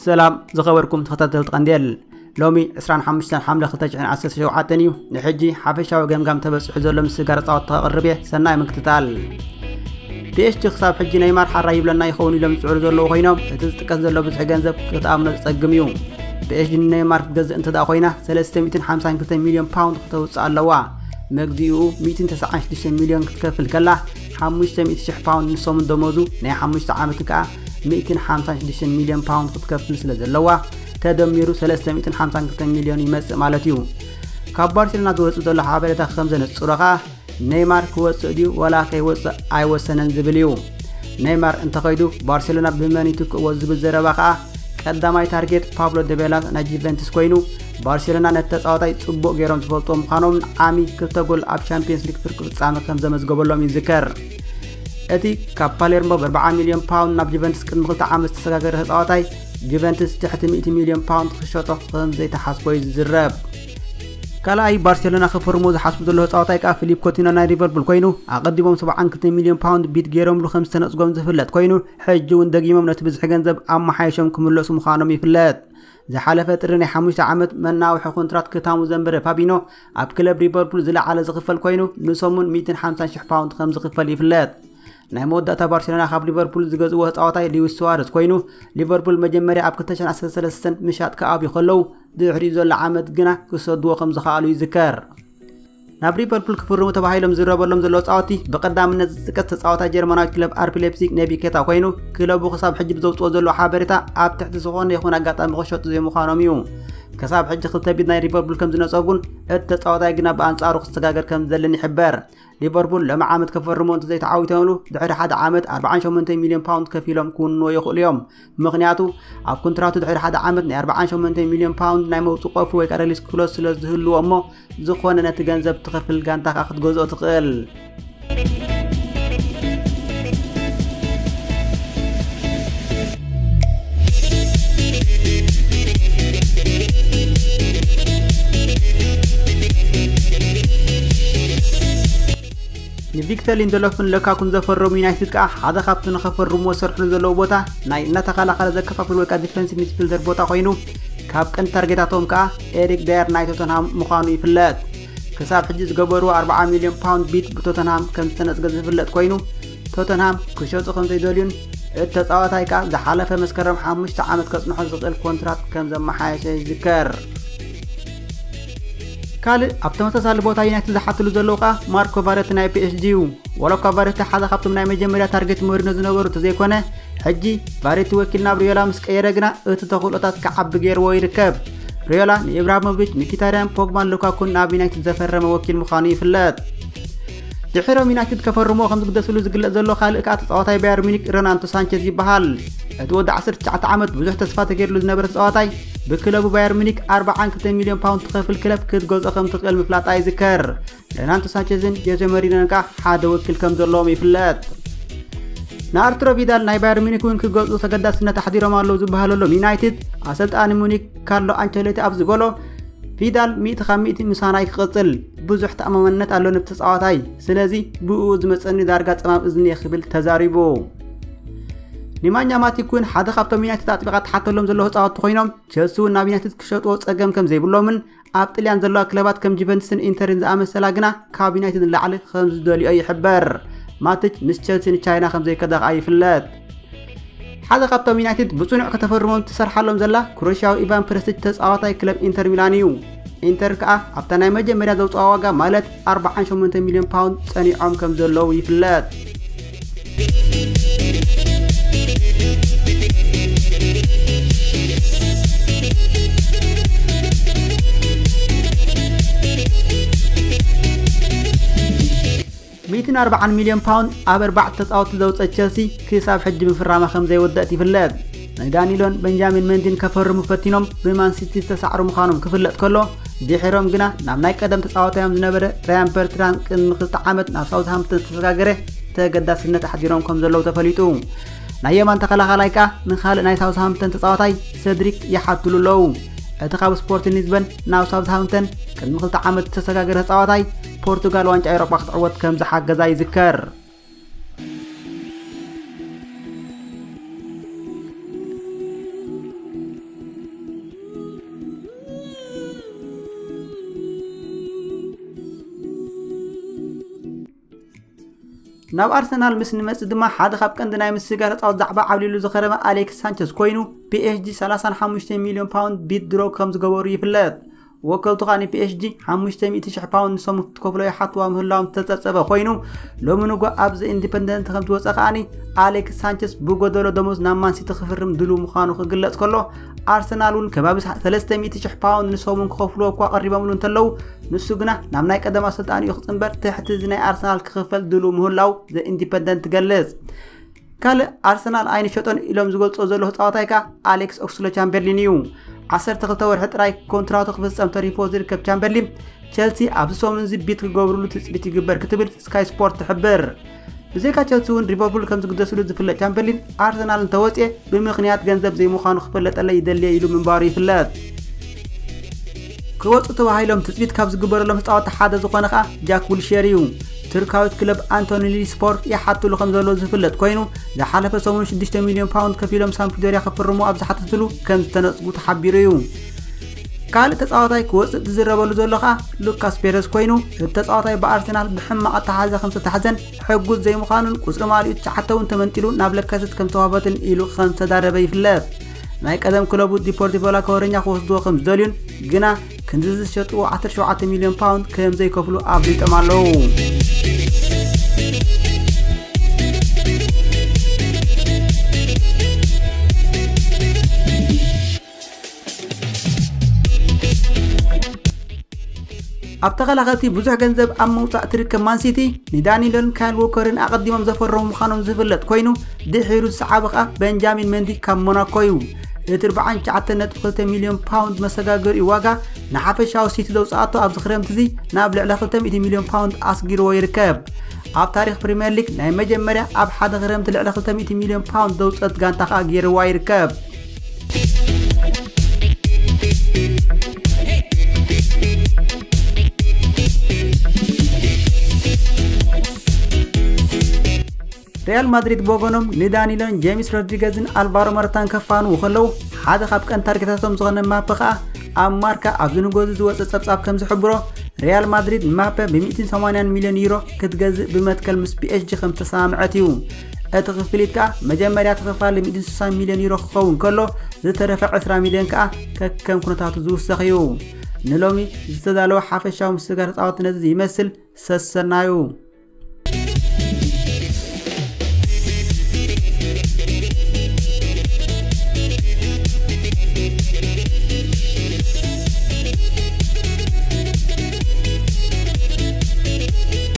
ሰላም ዝኸበርኩም ተኸታተልቲ ቀንዴል፣ ሎሚ ዕስራን ሓሙሽተን ሓምለ ክልተ ሽሕን ዓሰርተ ሸውዓተን እዩ። ንሕጂ ሓፈሻዊ ገምጋም ተበፂሑ ዘሎ ምስጋር ፃወታ ከቕርብ እየ። ሰናይ ምክትታል። ፒኤስጂ ክሳብ ሕጂ ኔይማር ሓራይ ይብለና ይኸውን ኢሎም ዝፅዕሩ ዘለዉ ኮይኖም፣ እቲ ዝጥቀስ ዘሎ ብዙሕ ገንዘብ ክትኣምኖ ዝፀግም እዩ። ፒኤስጂ ንኔይማር ክትገዝእ እንተ ደኣ ኮይና፣ ሰለስተ ሚእትን ሓምሳን ክልተ ሚልዮን ፓውንድ ክተውፅእ ኣለዋ። መግዚኡ ሚእትን ተስዓን ሽዱሽተን ሚልዮን ክትከፍል ከላ፣ ሓሙሽተ ሚእቲ ሽሕ ፓውንድ ንሰሙን ደሞዙ፣ ናይ ሓሙሽተ ዓመት ከኣ ሚእትን ሓምሳን ሽዱሽተን ሚልዮን ፓውንድ ክትከፍል ስለ ዘለዋ፣ ተደሚሩ ሰለስተ ሚእትን ሓምሳን ክልተ ሚልዮን ይመጽእ ማለት እዩ። ካብ ባርሴሎና ዝወጽእ ዘሎ ሓበሬታ ከም ዘነጽሮ ከኣ፣ ኔይማር ክወጽእ ድዩ ወላ ከይወጽእ ኣይወሰነን ዝብል እዩ። ኔይማር እንተኸይዱ፣ ባርሴሎና ብመን ይትክእዎ ዝብል ዘረባ ከኣ፣ ቀዳማይ ታርጌት ፓብሎ ደቤላ ናይ ጁቨንቱስ ኮይኑ፣ ባርሴሎና ነቲ ተጻዋታይ ጽቡቕ ገይሮም ዝፈልጥዎ ምዃኖምን ዓሚ ክልተ ጎል ኣብ ቻምፒየንስ ሊግ ፍርቂ ፍጻመ ከም ዘመዝገበሎም ይዝከር። እቲ ካብ ፓሌርሞ ብ ኣርብዓ ሚልዮን ፓውንድ ናብ ጁቨንቱስ ቅድሚ ክልተ ዓመት ዝተሰጋገረ ተጻዋታይ፣ ጁቨንቱስ ትሕቲ ሚእቲ ሚልዮን ፓውንድ ክሸጦ ከም ዘይተሓስቦ እዩ ዝዝረብ። ካልኣይ ባርሴሎና ክፈርሞ ዝሓስቡ ዘለዉ ተጻዋታይ ከኣ ፊሊፕ ኮቲኖ ናይ ሊቨርፑል ኮይኑ፣ ኣቐዲሞም ሰብዓን ክልተ ሚልዮን ፓውንድ ቢድ ገይሮምሉ ከም ዝተነጽጎም ዝፍለጥ ኮይኑ፣ ሕጂ እውን ደጊሞም ነቲ ብዝሒ ገንዘብ ኣመሓይሾም ክምለሱ ምዃኖም ይፍለጥ። ዝሓለፈ ጥሪ ናይ ሓሙሽተ ዓመት መናውሒ ኮንትራት ክታሙ ዘንበረ ፋቢኖ፣ ኣብ ክለብ ሊቨርፑል ዝለዓለ ዝኽፈል ኮይኑ፣ ንሰሙን ሚእትን ሓምሳን ሽሕ ፓውንድ ከም ዝኽፈል ይፍለጥ። ናይ መወዳእታ ባርሴሎና ካብ ሊቨርፑል ዝገዝእዎ ተጻዋታይ ሉዊስ ሱዋረዝ ኮይኑ፣ ሊቨርፑል መጀመርያ ኣብ ክልተ ሽሕን ዓሰርተ ሰለስተን ምሻጥ ክኣብዩ ከለዉ፣ ድሕሪኡ ዘሎ ዓመት ግና ክሰድዎ ከም ዝኸኣሉ ይዝከር። ናብ ሊቨርፑል ክፍርሙ ተባሂሎም ዝረበሎም ዘለዉ ተጻወትቲ፣ ብቐዳምነት ዝጥቀስ ተጻዋታይ ጀርመናዊት ክለብ ኣርቢ ሌፕዚግ ነቢ ኬታ ኮይኑ፣ ክለቡ ክሳብ ሕጂ ብዘውጽኦ ዘሎ ሓበሬታ ኣብ ትሕቲ ዝኾነ ይኹን ኣጋጣሚ ክሸጡ ዘይምዃኖም እዩ። ክሳብ ሕጂ ክልተ ቢድ ናይ ሊቨርፑል ከም ዝነጸጉን እቲ ተጻዋታይ ግና ብኣንጻሩ ክሰጋገር ከም ዘለን ይሕበር። ሊቨርፑል ሎሚ ዓመት ከፈርሞ እንተዘይተዓዊቶምሉ፣ ድሕሪ ሓደ ዓመት ኣርብዓን ሸሞንተን ሚልዮን ፓውንድ ከፊሎም ክውንዎ ይኽእሉ እዮም። ምኽንያቱ፣ ኣብ ኮንትራቱ ድሕሪ ሓደ ዓመት ናይ ኣርብዓን ሸሞንተን ሚልዮን ፓውንድ ናይ መውጽእ ቆፉ ወይ ከዓ ሪሊስ ክሎዝ ስለ ዝህልዎ እሞ፣ ዝኾነ ነቲ ገንዘብ ትኸፍል ጋንታ ከኣ ክትገዝኦ ትኽእል። ንቪክተር ሊንደሎፍን ሉካኩን ዘፈረሙ ዩናይትድ ከኣ ሓደ ካብቲ ንኸፈርምዎ ዝሰርሕሉ ዘለዉ ቦታ ናይ እናተኸላኸለ ዘከፋፍል ወይ ከኣ ዲፌንሲቭ ሚድፊልደር ቦታ ኮይኑ፣ ካብ ቀንዲ ታርጌታቶም ከኣ ኤሪክ ዳየር ናይ ቶተንሃም ምዃኑ ይፍለጥ። ክሳብ ሕጂ ዝገበርዎ ኣርብዓ ሚልዮን ፓውንድ ቢድ ብቶተንሃም ከም ዝተነጽገ ዝፍለጥ ኮይኑ፣ ቶተንሃም ክሸጡ ከም ዘይደልዩን እቲ ተጻዋታይ ከኣ ዝሓለፈ መስከረም ሓሙሽተ ዓመት ከጽንሖ ዝኽእል ኮንትራት ከም ዘመሓየሸ ይዝከር። ካልእ ኣብ ተመሳሳሊ ቦታ ዩናይትድ ዝሓትሉ ዘለዉ ከኣ ማርኮ ቫረቲ ናይ ፒኤስጂ እዩ። ወላ እኳ ቫረቲ ሓደ ካብቶም ናይ መጀመርያ ታርጌት ሞሪኖ ዝነበሩ እንተዘይኮነ፣ ሕጂ ቫረቲ ወኪል ናብ ሪዮላ ምስ ቀየረ ግና እቲ ተኽእሎታት ክዓቢ ገይርዎ ይርከብ። ሪዮላ ንኢብራሂሞቪች፣ ሚኪታርያን ፖግባን ሉካኩን ናብ ዩናይትድ ዘፈረመ ወኪል ምዃኑ ይፍለጥ። ድሒሮም ዩናይትድ ከፈርምዎ ከም ዝግደስሉ ዝግለጽ ዘሎ ካልእ ከኣ ተጻዋታይ ባየር ሚኒክ ረናቶ ሳንቸዝ ይበሃል። እቲ ወዲ ዓሰርተ ትሽዓተ ዓመት ብዙሕ ተስፋ ተገይርሉ ዝነበረ ተጻዋታይ ብክለቡ ባየር ሚኒክ ኣርብዓን ክልተ ሚልዮን ፓውንድ ትኸፍል ክለብ ክትገዝኦ ከም ትኽእል ምፍላጣ ይዝከር። ሬናቶ ሳንቼዝን ጆዜ ሞሪኖን ከኣ ሓደ ወኪል ከም ዘለዎም ይፍለጥ። ንኣርቱሮ ቪዳል ናይ ባየር ሚኒክ እውን ክገዝኡ ተገዳስነት ኣሕዲሮም ኣለዉ ዝበሃለሎም ዩናይትድ፣ ኣሰልጣኒ ሙኒክ ካርሎ ኣንቸሎቲ ኣብ ዝበሎ፣ ቪዳል ሚእቲ ካብ ሚእቲ ምሳና እዩ ክቕጽል፣ ብዙሕ ተኣማማንነት ኣለኒ ብቲ ተጻዋታይ፣ ስለዚ ብእኡ ዝመጸኒ ዳርጋ ጸማም እዝኒ እየ ክብል ተዛሪቡ። ኒማኛ ማቲክ እውን ሓደ ካብቶም ዩናይትድ ኣጥቢቓ ትሓተሎም ዘለዉ ተጻወትቲ ኮይኖም፣ ቸልሲ እውን ናብ ዩናይትድ ክሸጥዎ ጸገም ከም ዘይብሎምን ኣብ ጥልያን ዘለዋ ክለባት ከም ጁቨንትስን ኢንተርን ዝኣመሰላ ግና ካብ ዩናይትድ ንላዕሊ ከም ዝደልዮ ይሕበር። ማቲች ምስ ቸልሲ ንቻይና ከም ዘይከዳ ከኣ ይፍለጥ። ሓደ ካብቶም ዩናይትድ ብጽኑዕ ከተፈርሞም ትሰርሓሎም ዘላ ክሮሽያዊ ኢቫን ፕረስቲች ተጻዋታይ ክለብ ኢንተር ሚላን እዩ። ኢንተር ከኣ ኣብታ ናይ መጀመርያ ዘውጽኣ ዋጋ ማለት ኣርብዓን ሸሞንተ ሚልዮን ፓውንድ ጸኒዖም ከም ዘለዉ ይፍለጥ። ሚእትን ኣርብዓን ሚልዮን ፓውንድ ኣብ ኣርባዕተ ተጻወትቲ ዘውጸት ቸልሲ ክሳብ ሕጂ ምፍራማ ከም ዘይወደእት ይፍለጥ። ንዳኒሎን ቤንጃሚን መንዲን ከፈርሙ ፈቲኖም ብማን ሲቲ ዝተሳዕሩ ምዃኖም ክፍለጥ ከሎ፣ ድሒሮም ግና ናብ ናይ ቀደም ተጻዋታዮም ዝነበረ ራያን በርትራንድ ቅድሚ ክልተ ዓመት ናብ ሳውዝሃምፕተን ዝተሰጋገረ ተገዳስነት ኣሕዲሮም ከም ዘለዉ ተፈሊጡ። ናይ የማን ተኸላኻላይ ከኣ ንኻልእ ናይ ሳውዝሃምፕተን ተጻዋታይ ሰድሪክ ይሓትሉ ኣለዉ። እቲ ካብ ስፖርቲንግ ሊዝበን ናብ ሳውዝሃምፕተን ቅድሚ ክልተ ዓመት ዝተሰጋገረ ተጻዋታይ ፖርቱጋል ዋንጫ ኤውሮጳ ክትዕወት ከም ዝሓገዛ ይዝከር። ናብ ኣርሰናል ምስ ንመጽእ ድማ ሓደ ካብ ቀንዲ ናይ ምስጋር ተጻወት ዛዕባ ዓብሊሉ ዝኸረመ ኣሌክስ ሳንቸስ ኮይኑ፣ ፒኤስጂ ሰላሳ ሓሙሽተ ሚልዮን ፓውንድ ቢት ድሮ ከም ዝገበሩ ይፍለጥ። ወከልቱ ከኣ ንፒኤስጂ ሓሙሽተ ሚእቲ ሽሕ ፓውንድ ንሰሙ ክትከፍሎ ይሓትዋ ምህላዎም ዝተጸብጸበ ኮይኑ፣ ሎሚ ንጎ ኣብ ዘ ኢንዲፐንደንት ከም ዝወጸ ከኣኒ፣ ኣሌክስ ሳንቸስ ብጎደሎ ደሞዝ ናብ ማንሲቲ ክፍርም ድሉ ምዃኑ ክግለጽ ከሎ፣ ኣርሰናል እውን ከባቢ ሰለስተ ሚእቲ ሽሕ ፓውንድ ንሰሙን ክኸፍልዎ እኳ ቀሪቦምሉ እንተለዉ፣ ንሱ ግና ናብ ናይ ቀደም ኣሰልጣኒኡ ክጽንበር ትሕቲ እዚ ናይ ኣርሰናል ክኽፈል ድሉ ምህላው ዘ ኢንዲፐንደንት ትገልጽ። ካልእ ኣርሰናል ኣይንሸጦን ኢሎም ዝገልጾ ዘለዉ ተጻዋታይ ከኣ ኣሌክስ ኦክስሎ ቻምበርሊን እዩ። ዓሰርተ ክልተ ወርሒ ጥራይ ኮንትራቱ ክፍጸም ተሪፎ ዝርከብ ቻምበርሊን፣ ቸልሲ ኣብዚ ሰሙን እዚ ቢት ክገብርሉ ትጽቢት ይግበር ክትብል ስካይ ስፖርት ትሕብር። ብዘይካ ቸልሲ እውን ሊቨርፑል ከም ዝግደስሉ ዝፍለጥ ቻምበርሊን፣ ኣርሰናል እንተወጽኤ ብምኽንያት ገንዘብ ዘይምዃኑ ክፍለጠለይ ይደልየ ኢሉ ምንባሩ ይፍለጥ። ክወፁ ተባሂሎም ትፅቢት ካብ ዝግበረሎም ተፃወትቲ ሓደ ዝኾነ ከዓ ጃክ ዊልሼር እዩ። ቱርካዊት ክለብ ኣንቶኒ ሊስፖር ይሓትሉ ከም ዘለዉ ዝፍለጥ ኮይኑ፣ ዝሓለፈ ሰሙን ሽዱሽተ ሚልዮን ፓውንድ ከፊሎም ሳምፕዶሪያ ክፍርሙ ኣብ ዝሓተትሉ ከም ዝተነፅጉ ተሓቢሩ እዩ። ካልእ ተፃዋታይ ክወፅእ ዝዝረበሉ ዘሎ ከዓ ሉካስ ፔረዝ ኮይኑ፣ እቲ ተፃዋታይ ብኣርሰናል ብሕማቕ ኣተሓሕዛ ከም ዝተታሕዘን ሕጉዝ ዘይምዃኑን ቁፅሪ ማሊኡ ትሽዓተ እውን ተመንጢሉ ናብ ለካሰት ከም ተዋህበትን ኢሉ ከም ዝተዛረበ ይፍለጥ። ናይ ቀደም ክለቡ ዲፖርቲቮ ላኮረኛ ክወስድዎ ከም ዝደልዩን ግና ክንዲ ዝሸጥዎ ዓሰርተ ሸውዓተ ሚልዮን ፓውንድ ከም ዘይከፍሉ ኣፍሊጦም ኣለዉ። ኣብ ተኸላኸልቲ ብዙሕ ገንዘብ ኣብ ምውፃእ ትርከብ ማንሲቲ ንዳኒሎን ካይል ዎከርን ኣቐዲሞም ዘፈረሙ ምዃኖም ዝፍለጥ ኮይኑ፣ ድሒሩ ዝሰዓበ ከዓ ቤንጃሚን መንዲ ካብ ሞናኮ እዩ። እቲ ኣርባዓን ትሽዓተን ነጥቢ ክልተ ሚልዮን ፓውንድ መሰጋገሪኡ ዋጋ ንሓፈሻዊ ሲቲ ዘውፅኣቶ ኣብዚ ክረምቲ እዚ ናብ ልዕሊ ክልተ ሚእቲ ሚልዮን ፓውንድ ኣስጊርዎ ይርከብ። ኣብ ታሪክ ፕሪምየር ሊግ ናይ መጀመርያ ኣብ ሓደ ክረምቲ ልዕሊ ክልተ ሚእቲ ሚልዮን ፓውንድ ዘውፀት ጋንታ ከዓ ገይርዋ ይርከብ። ሪያል ማድሪድ ብወገኖም ንዳኒሎን ጄምስ ሮድሪገዝን ኣልቫሮ መረታን ከፋንዉ ከለዉ፣ ሓደ ካብ ቀንዲ ታርጌታቶም ዝኾነ ማፐ ከኣ ኣብ ማርካ ኣብዚ ንጎዚ ዝወፀ ጸብጻብ ከም ዝሕብሮ፣ ሪያል ማድሪድ ማፐ ብ ሚእትን ሰማንያን ሚልዮን ዩሮ ክትገዝእ ብመትከል ምስ ፒኤስጂ ከም ዝተሰማምዐት እዩ። እቲ ክፍሊት ከኣ መጀመርያ ተኸፋሊ ሚእትን ስሳን ሚልዮን ዩሮ ክኸውን ከሎ፣ ዝተረፈ ዕስራ ሚልዮን ከኣ ከከም ኩነታቱ ዝውሰኽ እዩ። ንሎሚ ዝተዳለወ ሓፈሻዊ ምስጋር ተጻወትቲ ነዚ ይመስል። ሰሰናዩ።